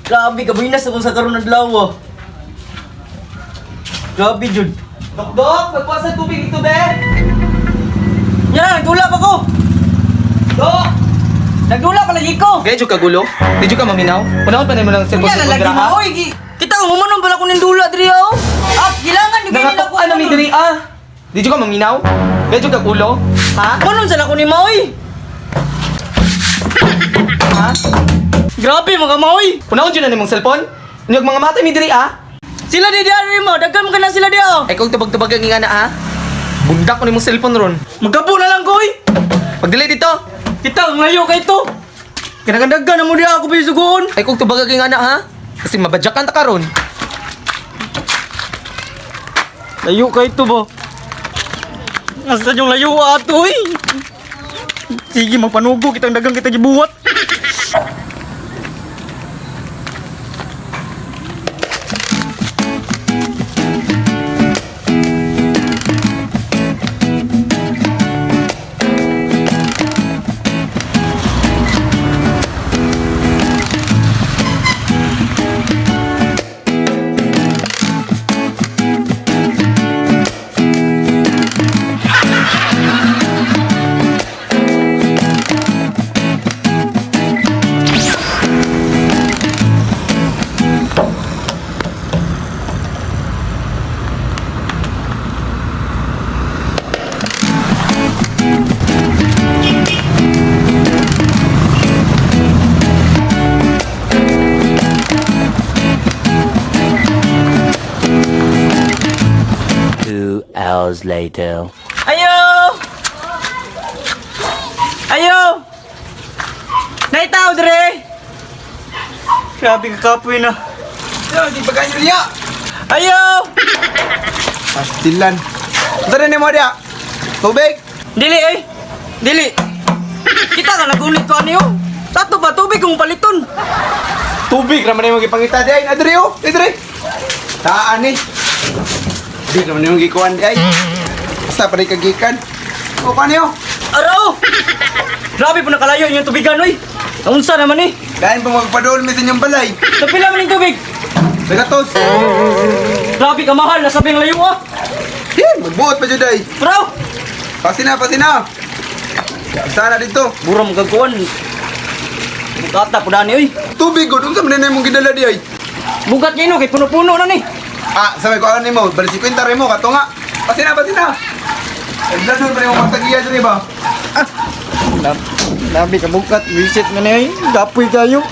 Grabe, kabuinas ako sa karon adlaw. Ah. Grabe jud. Dok, Dok! Magkuha sa tubig dito, be! Yan, nagdula pa ko. Dok! Nagdula pa lagi ko. Medyo ka gulo? Medyo ka maminaw? Unahon pa na mo lang cellphone Kunya sa na lagi kundra, ha? mo. Oy, kita ko mumanon pala ko ning dula diri oh. Ah, gilangan jud kay nila ko. Nangatuan na mi diri, ah! Di ka maminaw? Medyo ka gulo? Ha? Manon sa ko ni Maoy. Ha? Grabe mga Maoy. Unahon dyan na nimong cellphone? Inyog mga mata mi diri, ah! Sila di diari mo, daghan mo kana sila di oh. Ay kung tubag-tubag ang nga na, ha? Bundak ko nimong cellphone ron. Magkabo na lang ko oy. Pagdili dito! Kita ang layo kay to. Kinagandagan na mo di ako pisugoon. Ay kung tubag ang nga na, ha? Kasi mabadyakan ta karon. Layo kay to ba? Nasa yung layo ato oy. Sige, magpanugo kitang dagang kita gibuhat. 2 hours later. Ayo! Ayo! Naitaw dire! Grabe ka kapoy na. Yo, di ba kayo niya? Ayo! Pastilan. Tara ni mo dia. Tubig. Dili eh! Dili! Kita ka nagunit ko ano yun? Sato ba tubig kung paliton? Tubig raman nimo gipangita di ay. Adre oh, adre. Taan ni. Di raman nimo gikuan di ay. Basta pa kagikan. O paano yo? Araw! Grabe po nakalayo yung tubigan oy! Naunsa naman eh! Dahil pa magpadol mi sa inyong balay. Napila man yung tubig! Nagatos. Grabe ka mahal, nasabi ang layo ah! Yan, magbuot pa jud ay. Bro! Pasina, pasina. Sana dito. Mura mo gagkuhan. Bukata po dani oy! Tubig gud unsa man na imong gidala di ay? Bugat niya no, kay puno-puno na ni! Ah, sabi ko ano nimo, bali 50 rin mo kato nga. Pasina, pasina. Nagladon pa nimo magtagiya diri ba? Grabe ka bukat, visit na ni oy! Gapoy kayo!